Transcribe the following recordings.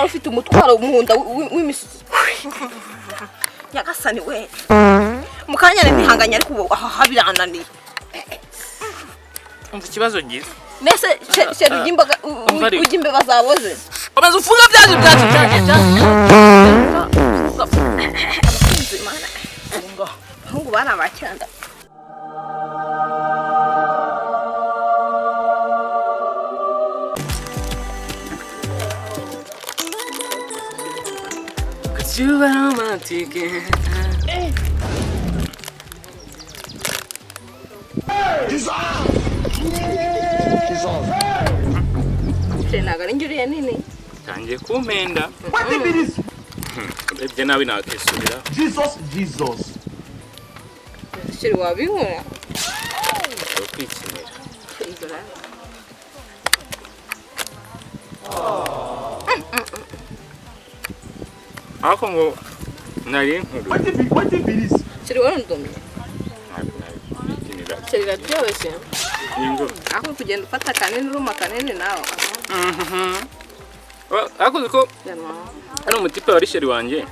Ufite umutwaro mu nda w'imisuzi. Nyagasani we, mu kanya nihanganye, ariko ubu aha birananiye. Umva ikibazo ngize. Mbese chéri, ujya imboga Umva ariko. ujya imbeba zaboze. Komeza ufunge byaje byaje byaje byaje. Abakunzi, Mana, abahungu bari abacyanda. Cause you are romantic. Chéri, ntabwo ari njye uriye nini. Tangiye kumpenda. Urebye nabi nakisubira. Jesus, Jesus. Chéri, wabinkora? Kwikinira. Inzara. Ariko ngo nari nkuru. Wetin be this? Chéri, warundomye. Ntabwo nari kwikinira. Chéri, iraryoshye. Ingo. Aho kugenda ufata kanini, uruma kanini nawe. Ariko uzi ko hano umutipe wari chéri wanjye.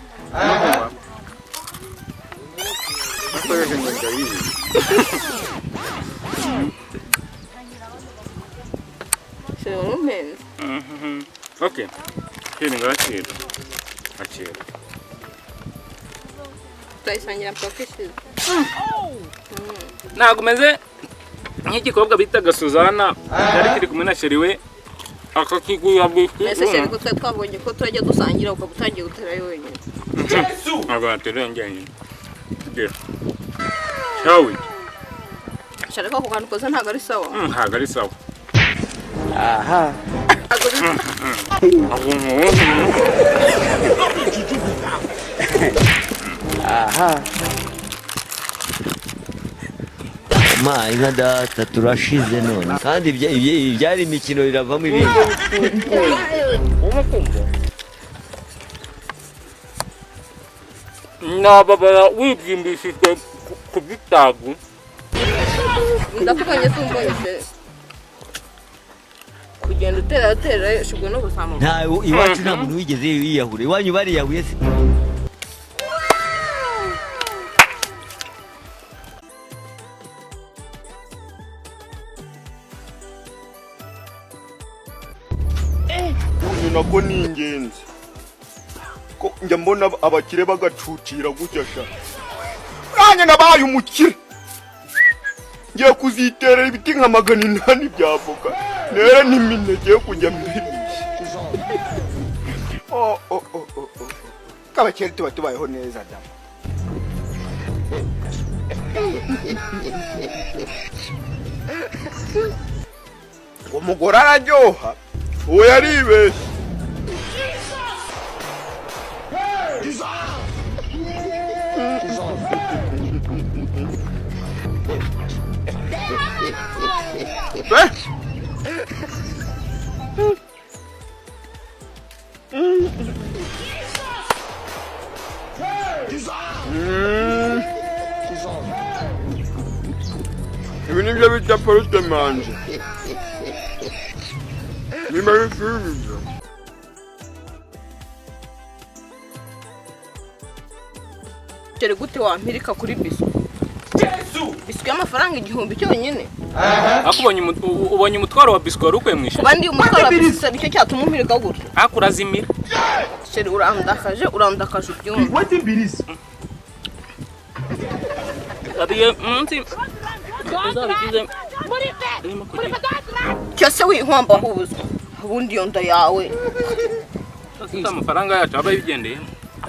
Akoresha ngo ndayizi. Chéri, warumpenze. Okay. Chéri, ngakira. Akira. Turayisangira mpaka ishize. Ntabwo umeze nk'igikobwa bitaga Suzana, cyari kiri kumwe na chéri we, akakigura biswi. Mbese chéri, ko twari twabonye ko turajya dusangira, ukaba utangiye guterayo wenyine? Ntabwo natereye njyenyine. Tugira. Cyawe. Chéri, ko ako kantu koze ntabwo ari sawa. Ntabwo ari sawa. Ntabwo Ntabwo. Ma inka data, turashize none kandi ibyari imikino biravamo ibindi. Nababara wibyimbishijwe ku bitagu. Ndakubonye, simbonye chéri, kugenda utera utera ushobora no guzamuka. Nta iwacu nta muntu wigeze yiyahura. Iwanyu bariyahuye se? Uyu nako ni ingenzi ko njya mbona abakire bagacucira gutya sha. Nanjye nabaye umukire, ngiye kuziterera ibiti nka 800 bya avoka, nere n'imineke yo kujya mbirisha. Oh, oh, oh, oh, oh. Abakire tuba tubayeho neza da. Umugore araryoha, uwo yaribeshye. Eh? Ibi nibyo bita porte-manger. Niba bifuje. Chéri, gute wampirika kuri biswi, biswi y'amafaranga 1000 cyonyine? Ariko ubonye umutwaro wa biswi wari ukuye mu ishyamba. Kuba ndi umutwaro wa biswi, nicyo cyatuma umpirika gutya? Ariko urazimira. Chéri, urandakaje, urandakaje, ubyumva. Wetin be this? Abiye munsi uzabigize urimo kugira. Cyose winkwamba ahubuzwa ubundi iyo nda yawe. Ufite amafaranga yacu aba yigendeyemo.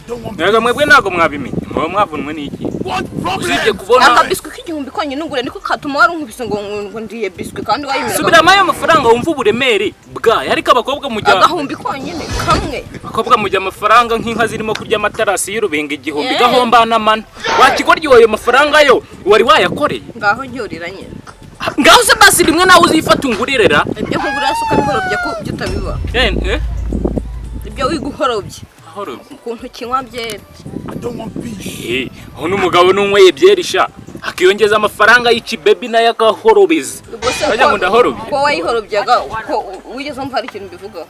Mwebwe mwebwe ntabwo mwabimenye, muba mwavunwe n'iki usibye kubona Akabiswi k'igihumbi konyine ungure niko katuma warunkubise ngo ndiye biswi kandi wayimiraga? Subiramo ayo mafaranga wumva uburemere bwayo. Ariko abakobwa mujya Agahumbi konyine kamwe. Abakobwa mujya amafaranga nk'inka zirimo kurya amatarasi y'urubingo. 1000 Yeah. gahomba n'amano wakigoryi, ayo mafaranga yo wari wayakoreye? Ngaho njyorera nyine. Ngaho se basi rimwe nawe uzifata ungurire. Ibyo nkugurira se ukabihorobya ko ibyo utabiba? Eh, eh. Ibyo wiga uhorobye. Ahorobye. Ukuntu kinywa byeri. Eh, aho n'umugabo n'unyweye byeri sha, akiyongeza amafaranga y'ikibebi nayo agahorobeza. Ubwo se Bajya ngo ndahorobye. Ko wayihorobyaga, ko wigeze wumva hari ikintu mbivugaho?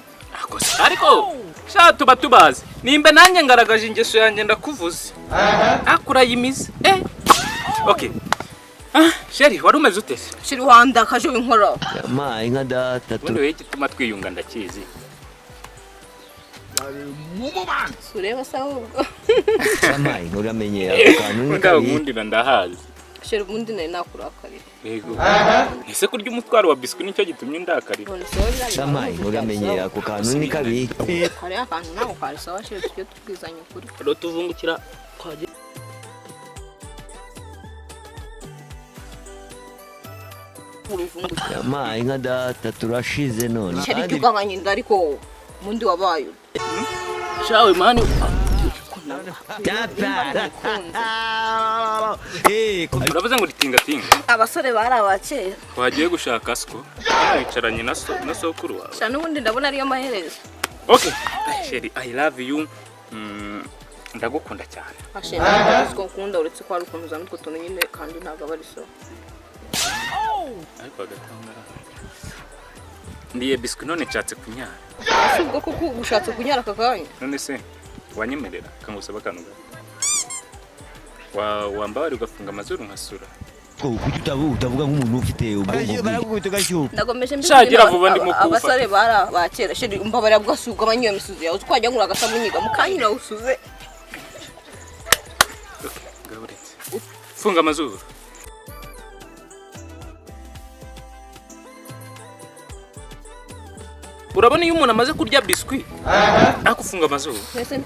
Cyakoze ariko sha, tuba tubazi nimba nanjye ngaragaje ingeso yanjye, ndakuvuze akurayimize. Okay, ah chéri, wari umeze ute se? Chéri, wandakaje, winkora. Yampaye inka data. Ubundi wowe igituma twiyunga ndakizi. Ureba se ahubwo. Yampaye inka, uramenye ako kantu ni kabi. Nkundira ndahazi. Chéri, ubundi nari nakurakariye. Yego, ese kurya umutwaro wa biswi nicyo gitumye undakarira? None se wowe biriya Yampaye inka, uramenye ako kantu ni kabi. Kariya kantu ntabwo kari sawa chéri, tujye tubwizanya ukuri. Rero tuvungukira. Uruvungukira. Yampaye inka data, turashize none. Chéri, Kandi jya ugabanya inda, ariko ubundi wabaye ute? Shawe man. Data. Uravuze ngo ritingatinga. Abasore bari abakera. Wagiye gushaka siko wicaranye na so na sokuru wawe. Sha, n'ubundi ndabona ariyo maherezo. Okay chéri, I love you. Ndagukunda cyane. Chéri, ntabwo ko nkunda, uretse ko hari ukuntu uzana utwo tuntu nyine, kandi ntabwo aba ari so. Ariko hagati aho ngaho ndiye biswi none nshatse kunyara. Ese ubwo koko ushatse kunyara aka kanya? None se wanyemerera kangusaba akantu gato, wa wambabari ugafunga amazuru nkasura? Kuki utavuga nk'umuntu ufite ubwonko bwinshi? Ndagomeje. Sha, gira vuba, ndimo kuwufata. Abasore bari abakera. Chéri, mbabarira bwose ugabanye iyo misuzi yawe, twajya ngo uragasa munyiga mu kanya urawusuze. Okay, ngaburetse funga amazuru. Urabona iyo umuntu amaze kurya biswi, ariko ufunga amazuru. Mbese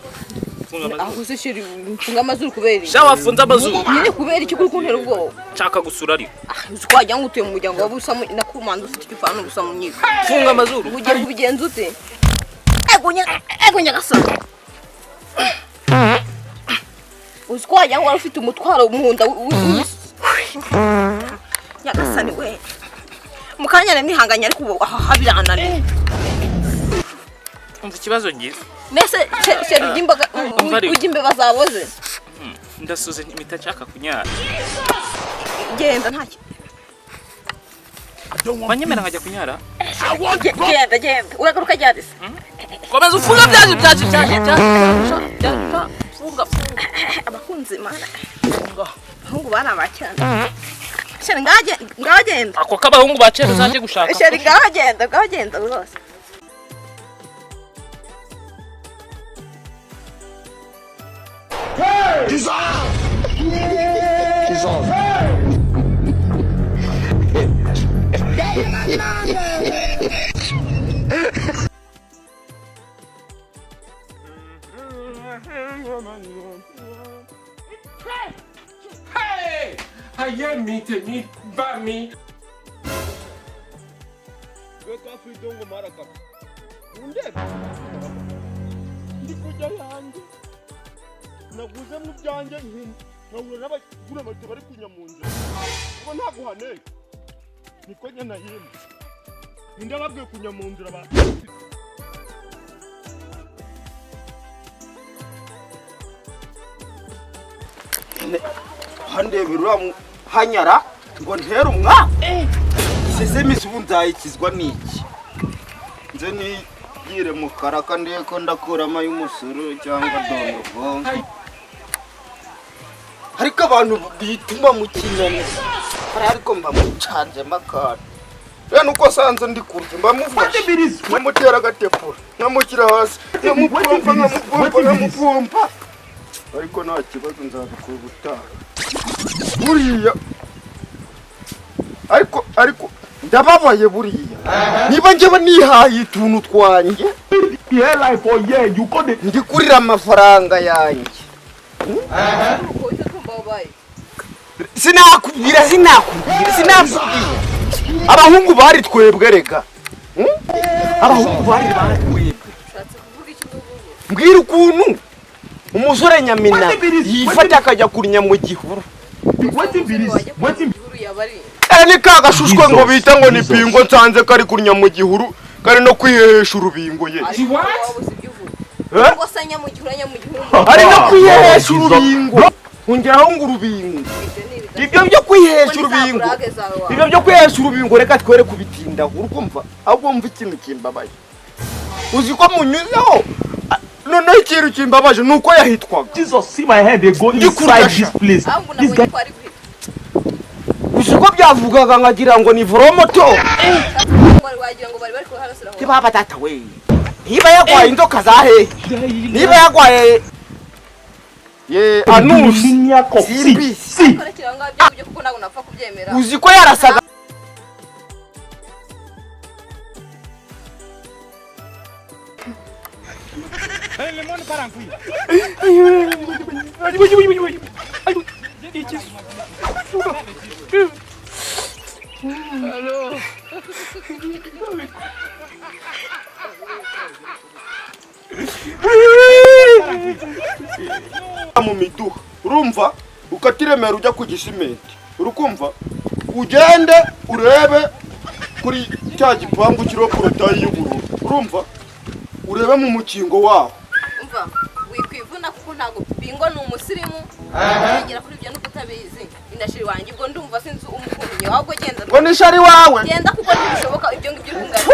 Funga amazuru. Aho se chéri, mfunga amazuru kubera iki? Sha, wafunze amazuru. Nyine kubera iki kuri kuntera ubwoba? Nshaka gusura ariko. Ah, uzi ko wagira ngo utuye mu muryango wa busa nakumanza ufite icyo upfana n'ubusa mu nyigo. Funga amazuru. Ugiye kubigenza ute? Ego ego nyagasani, uzi ko wagira ngo wari ufite umutwaro mu nda. Nyagasani we, mu kanya nari nihanganye, ariko ubu aha birananiye. Umva ikibazo ngize. Mbese chéri, ujya imboga? Umva ariko. Ujya imbeba zaboze. Ndasuze impita, nshaka kunyara. Genda, ntacyo. Wanyemera nkajya kunyara? Genda, genda, uragaruka ryari se? Komeza ufunga, byaje byaje byaje byaje byaje, funga funga. Abakunzi mana, abahungu bari abacyane. Chéri, ngagenda. Ako k'abahungu ba kera uzajye gushaka. Chéri, ngagenda, ngagenda rwose. Ayé mi, tèmi bá mi. Reka fidongo maraka undebe, ndi kurya yanjye naguze mu byanjye, nkahura n'abagura moto bari kunya mu nzira, ubwo ntaguhane niko nyana hino ninde babwiye kunya mu nzira ba. Handebera uriya hanyara ngo ntere umwa isesemi, ubu nzayikizwa n'iki? Nze nigire mu karaka ndiye ko ndakuramo ay'umusoro cyangwa dondogongo, ariko abantu bituma mu kinyoni hari, ariko mba mucanzemo akantu rero nuko sanze ndi kurya, mba mufashe nkamutera agatepura, nkamushyira hasi, nkamupompa, nkamupompa, nkamupompa, ariko nta kibazo, nzabikora ubutaha buriya. Ariko ndababaye buriya, niba njyewe nihaye utuntu twanjye ndi kurira amafaranga yanjye. Uko uhita twumva wabaye. Sinakubwira, sinakubwira, sinakubwira, abahungu bari twebwe rega. Abahungu bari batwebwe. Ushatse kuvuga iki ngubu? Mbwira ukuntu umusore nyamina yifata akajya kurinya mu gihuru. Umusore wajya ku gihuru yaba ari Kare ni ka gashushwe ngo bita ngo ni pingo, nsanze kari kurinya mu gihuru, kari no kwihesha urubingo ye. Ariko wabuze ibyo uvuga. Eh? Ubwo se nyamugihuru, nyamugihuru? Ari no kwihesha urubingo, ongeraho ngo urubingo. Ibyo ni ibiganiro. Ibyo byo kwihesha Ubwo ni za urubingo. burage zawe wawe. Ibyo byo kwihesha urubingo, reka twere kubitindaho, urukumva? Ahubwo wumva ikintu kimbabaye. Uzi ko munyuzeho? Noneho ikintu kimbabaje ni uko yahitwaga. Jesus, see my head, they go inside this place. Ahubwo This nabonye guy. ko ari guhita. Uzi ko byavugaga nkagira ngo ni voromoto. Wagira ngo bari bari kuharasira aho. Baba data we, niba yagwaye inzoka za hehe, niba yagwaye Ye anusi. Linear cup. See, Simbi. see. Korekera aho ngaho byabyo kuko ntabwo napfa kubyemera. Uzi ko yarasaga. Mu miduha urumva ukatiremera ujya ku gisimenti, urukumva ugende urebe kuri cya gipangu kiriho porotayi y'ubururu, urumva urebe mu mukingo waho. Umva wikwivuna kuko ntabwo bingo ni umusirimu ugera kuri ibyo nuko utabizi. Indashiri wanjye ubwo ndumva sinzi umukunyi ahubwo genda. Ngo nishari wawe. Genda kuko ntibishoboka ibyo ngibyo uri kungana.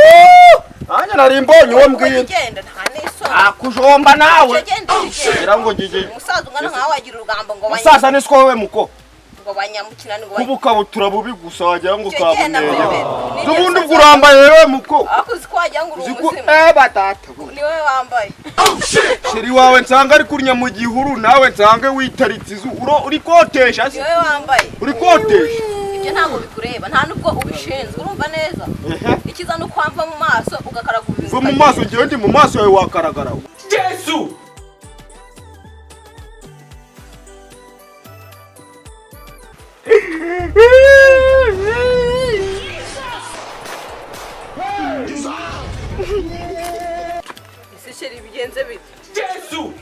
Nanjye nari mbonye uwo mbwiye. Genda nta n'isoni. Akujomba nawe. Genda genda. Ngira ngo ngige. Umusaza ungana nkawe wagira urugambo ngo Musaza ni wowe muko. Ngo banyamukinani ngo Kubukabutura bubi gusa wagira ngo Genda kabuneye. mbere. N'ubundi ubwo urambaye rero muko. Ariko uzi ko wagira ngo uri umuzimu. Eh batata. Ni wowe wambaye. Sheri wawe nsanga ari kurnya mu gihuru nawe nsange witaritse izu uri kotesha Ni wowe wambaye. Uri kotesha. Ibyo ntabwo bikureba nta nubwo ubishinzwe urumva neza. Ikiza ni uko wamva mu maso ugakaraga ubibintu. Va mu maso ngewe ndi mu maso yawe wakaragara. Jesu! Ese sheri bigenze bite? Jesu!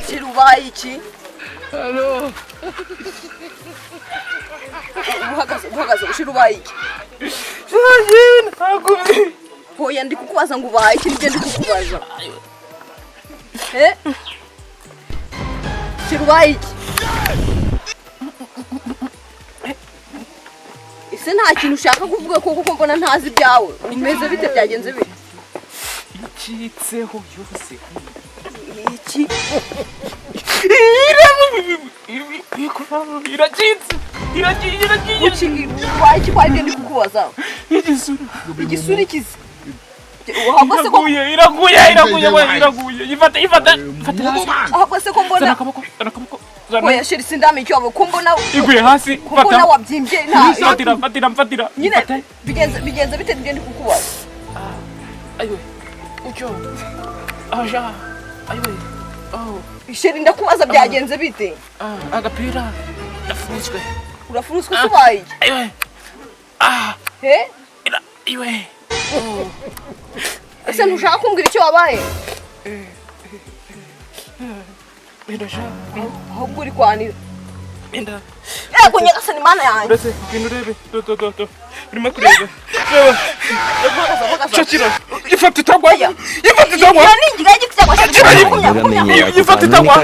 Sheri ubaye iki? Uhagaze sheri ubaye iki? Hoya ndi kukubaza ngo ubaye iki nibyo ndi kukubaza. Sheri ubaye iki? Ese nta kintu ushaka kuvuga kuko mbona ntazi ibyawe. Umeze bite byagenze bite? Icitseho yose. Iki? Iracitse. Iragiye. Ubaye iki kwa ibyo ndi kukubaza? Igisura. Igisura ikizi. Iraguye. Ifate. Ahubwo se ko mbona. Zana akaboko. Oya sheri sindamenye icyo wabaye ko mbona. Iguye hasi. Ko mbona wabyimbye nta. Fatira. Nyine bigenze bite ibyo ndi kukubaza? Ayiwe. Ucyo. Aja. Ayiwe. Oh. Sheri ndakubaza byagenze bite? Agapira. Ndafurutswe. Urafurutswe se ubaye iki? Ayiwe. He? Ayiwe. Ese ntushaka kumbwira icyo wabaye? Ahubwo uri kwanira. Yego nyagasani mana yanjye. Uretse ngwino urebe. Do. Urimo kureba. Reba. Shakira. Ifata itagwa. Ifata itagwa. Ni ingiga y'igiti cyangwa se Ifata itagwa.